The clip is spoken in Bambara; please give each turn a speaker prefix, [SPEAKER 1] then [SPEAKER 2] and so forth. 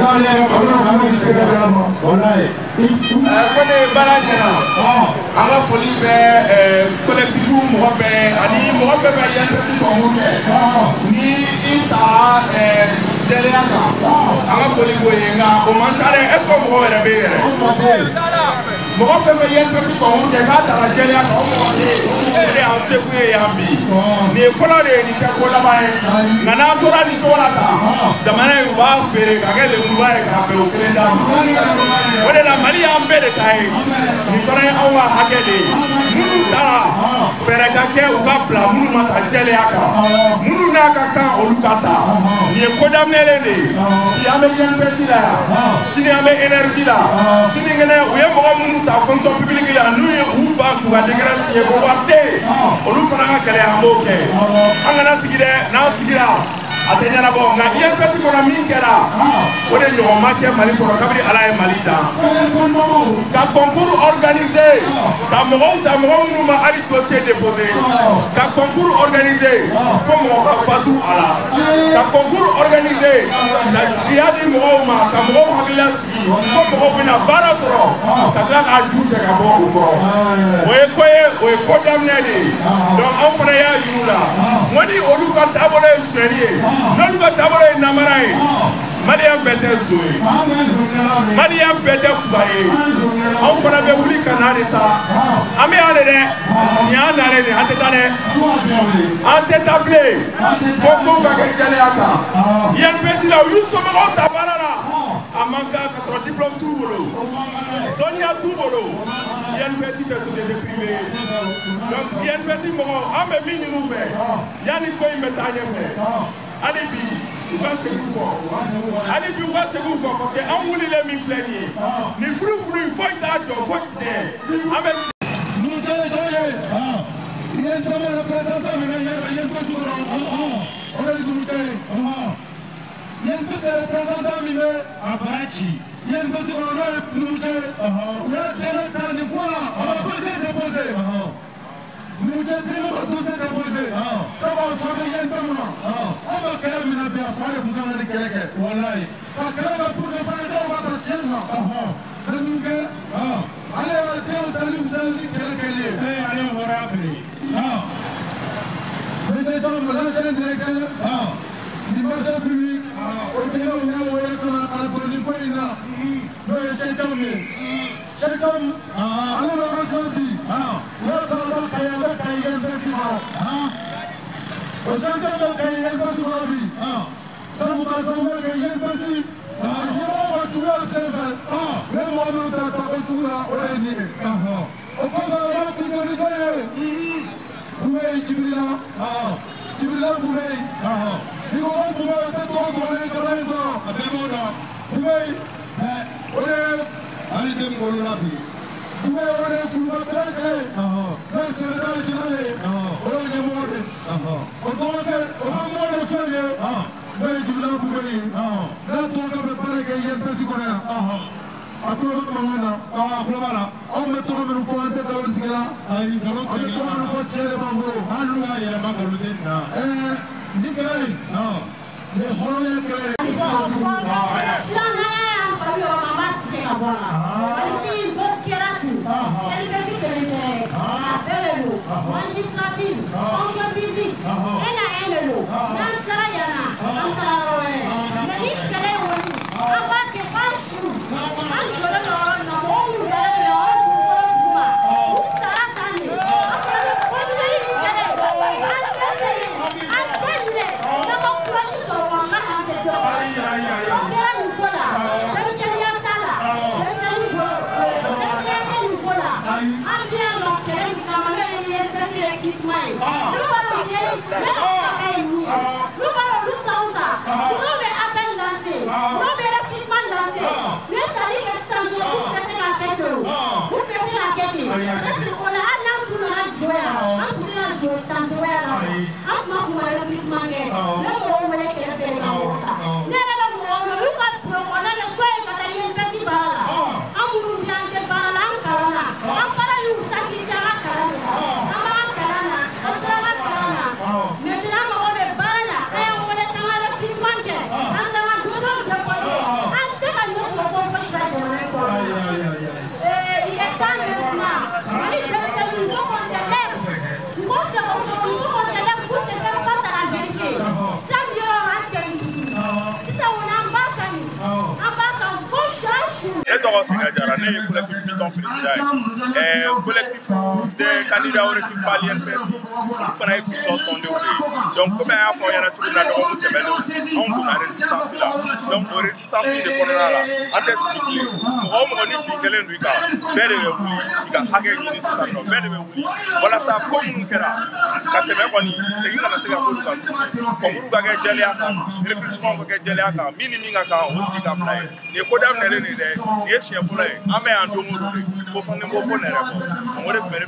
[SPEAKER 1] Ko ne baara ɲɛna, an ka foli bɛ collectif mɔgɔ bɛɛ ani mɔgɔ fɛn fɛn INPS concours kɛ, ni i ta jɛlenya kan, an ka foli b'o ye. Nka o man ca dɛ. Est ce que mɔgɔ yɛrɛ bɛ yen yɛrɛ? Mɔgɔ fɛn fɛn INPS concours kɛ k'a taara jɛlenya kan, o mɔgɔ tɛ yen. O de y'an seko ye yan bi. Nin ye fɔlɔ de ye, nin tɛ ko laban ye. Nka n'an tora nin cogo la tan, jamana in, u b'a feere ka kɛ lemuruba ye k'a bɛn o kelen d'a ma. O de la, Mali y'an bɛɛ de ta ye. Nin fana ye anw ka hakɛ de ye. Minnu taara, fɛɛrɛ ka kɛ u ka bila minnu ma ta jɛlenya kan, minnu n'a ka kan, olu ka ta. Nin ye ko daminɛlen de ye. Bi an bɛ INPS la yan, sini an bɛ énergie la, sinikɛnɛ u ye mɔgɔ minnu ta fonction publique la, n'u ye u ban k'u ka décret signé ko wari tɛ yen, olu fana ka kɛlɛ, an b'o kɛ. An kana sigi dɛ. N'an sigira, a tɛ ɲɛnabɔ. Nka INPS kɔnɔ, min kɛra, o de ɲɔgɔn ma kɛ Mali kɔnɔ kabini Ala ye Mali dan. Ka concours organiser, ka mɔgɔw ta, mɔgɔ minnu ma hali dossier déposé, ka concours organiser fo mɔgɔ ka fatu a la, ka concours organiser ka jigiya di mɔgɔw ma, ka mɔgɔw hakilila sigi ko mɔgɔw bɛna baara sɔrɔ, ka tila k'a ju cɛ ka bɔ u kɔrɔ, o ye ko ye, o ye ko daminɛ de ye. Donc anw fana y'a yir'u la n ko ni olu ka taabolo ye sonyɛli ye, n'olu ka taabolo ye namara ye, Maliyɛn bɛɛ tɛ zon ye, Maliyɛn bɛɛ tɛ fugari ye. Anw fana bɛ wuli ka na de sa. An bɛ yan de dɛ. Nin y'an nalen de, an tɛ taa dɛ, an tɛ taa bilen fo kow ka kɛ jɛlenya kan. INPS la, u y'u somɔgɔw ta baara la, a man kan, ka sɔrɔ diplôme t'u bolo, dɔnniya t'u bolo. INPS tɛ société privée ye. Donc INPS mɔgɔw, an bɛ min ɲini u fɛ, yanni ko in bɛ taa ɲɛfɛ, hali bi u ka segin u kɔ, hali bi u ka segin u kɔ, parce que an wulilen min filɛ nin ye, nin furu in, foyi t'a jɔ, foyi tɛ an bɛ.
[SPEAKER 2] Numukɛ ye jɔn ye? I ye n tɛmɛ représentant min bɛ INPS kɔnɔ, o de ye numukɛ ye. INPS représentant min bɛ
[SPEAKER 3] a bara ci
[SPEAKER 2] INPS kɔnɔ, n'o ye numukɛ ye, u y'a dɛmɛ ta nin ko la, a ma dossier déposé. Numukɛ denkɛ ma dossier déposé, sabu a fa bɛ INP kɔnɔ. Anw bɛ kɛlɛ min na bi, a fa de tun kan ka nin kɛlɛ kɛ.
[SPEAKER 3] Walayi.
[SPEAKER 2] Ka kɛlɛ kɛ pour que baarakɛlaw ka ta tiɲɛ kan. Mais numukɛ, ale yɛrɛ denw tali fisaya ni kɛlɛ kɛli ye.
[SPEAKER 3] Ee, ale ye hɔrɔnya feere.
[SPEAKER 2] Monsieur Tom, l'ancien directeur du marché public, o tɛgɛ u y'a wele ka na a don nin ko in na, n'o ye Cheikh Tom ye. Cheikh Tom, ale bɛ yɔrɔ jumɛn bi? U y'a bila ka taa Kayi, a bɛ Kayi INPS kɔnɔ. O Cheikh Tom bɛ Kayi INPS kɔnɔ bi. Sabu ka sababuya kɛ INPS a ɲɛmɔgɔw ka juguya senfɛ, u ye mɔgɔ minnu ta tako jugu la, o de ye nin ye. O kɔfɛ, o b'a kuncɛ ni jɔn ye? Bube Jibirila, Jibirila Bube. N'i ko ko Bube, o tɛ tɔgɔ dogolen jamana in kɔnɔ.
[SPEAKER 3] A bɛɛ b'o dɔn.
[SPEAKER 2] Bube, o de ye
[SPEAKER 3] hali den wolola bi.
[SPEAKER 2] Bube, o de ye kuluba bɛɛ cɛ ye, n'o ye secrétaire général ye, o y'o ɲɛmɔgɔ de ye. O dɔgɔkɛ, o ka mɔgɔ de filɛ nin ye, n'o ye Jibirila Bube ye. N'a dɔgɔkɛ bɛ baara kɛ INPS kɔnɔ yan. A tulo bɛ mankan na.
[SPEAKER 3] A tulo b'a la.
[SPEAKER 2] Anw bɛ tɔgɔ minnu fɔ, an tɛ nkalon tigɛ la.
[SPEAKER 3] Ayi, nkalon.
[SPEAKER 2] An bɛ tɔgɔ minnu fɔ, tiɲɛ de b'an bolo.
[SPEAKER 3] Hali n'u y'a yɛlɛma, nkalon tɛ nin na.
[SPEAKER 2] Nin kɛlɛ in, nin ye hɔrɔnya kɛlɛ ye.
[SPEAKER 4] Silamɛya y'an fa yɔrɔ ma, an b'a tigɛ ka bɔ a la. Parce que ko kɛra ten, INPS kelen tɛ, a bɛɛ de don. Magistrature, fonction publique, un à un de don. N'an taara yan na, an taara yɔrɔ wɛrɛ. Mais ni kɛlɛ in kɔni, an b'a kɛ f'an su. An jɔlen don yɔrɔ min na, mɔgɔ minnu dalen bɛ yɔrɔ kun fɔlɔ duguma, u taara tan de. An fana bɛ continuer ni kɛlɛ ye. An tɛ sɛgɛn, an tɛ minɛ. N'an ma courage sɔrɔ, walahi an tɛ dɔ. O kɛra nin ko la, denmisɛnninya t'a la, denmisɛnnin bolo, denmisɛnninya tɛ nin ko la. An tɛ yan nɔ kɛlɛ min kama, n'o ye INPS recrutement ye. N'u b'a dɔn ne ka kumakan ye min ye, n'u b'a dɔn olu t'anw ta, n'u bɛ appel lancer, n'u bɛ recrutement lancer, u ye tali kɛ sisan dɔrɔn, k'u tɛ se k'a kɛ ten o, k'u tɛ se k'a kɛ ten. Peut-être o la, hali n'an tun nana jɔ yan, an tun tɛna jɔ tan cogoya la. An tun b'a f'u ma recrutement kɛ, n bɛ mɔgɔw wele kɛrɛfɛ de ka mɔgɔ ta. Ne yɛrɛ bɛ mɔgɔw wele, olu ka bureau kɔnɔna de to yen ka taa INPS baara la. An minnu bɛ yan, an tɛ baara la, an kalan na. An baara y'u sacrifier an ka kalan de la. An b'an ka kalan na, an tora an ka kalan na. Maintenant an mago bɛ baara la, an y'an wele k'an ka recrutement kɛ, an taara an ka dossier déposer. An
[SPEAKER 5] Tɔgɔ Sɛgɛ Jara, ne ye collectif Biton président ye. Collectif des candidats au recrutement l'INPS, olu fana ye Biton tɔndenw de ye. Donc komi an y'a fɔ aw ɲɛna cogo min na dɔgɔkun tɛmɛnenw, anw donna résistance la. Donc o résistance de kɔnɔna la, an tɛ sigi bilen. Mɔgɔ o mɔgɔ ni bin kɛlen don i kan, bɛɛ de bɛ wuli k'i ka hakɛ ɲini sisan nɔ. Bɛɛ de bɛ wuli walasa ko minnu kɛra ka tɛmɛ kɔni, segin kana se ka k'olu kan tuguni. Concours ka kɛ jɛlenya kan, recrutement ka kɛ jɛlenya kan, min ni min ka kan, o tigi ka bila yen. Nin ye ko daminɛlen de ye dɛ, nin ye siɲɛ fɔlɔ ye. An bɛ yan don o don de, fo fɛn ko fo nɛrɛ bɔ. Donc o de tun bɛ ne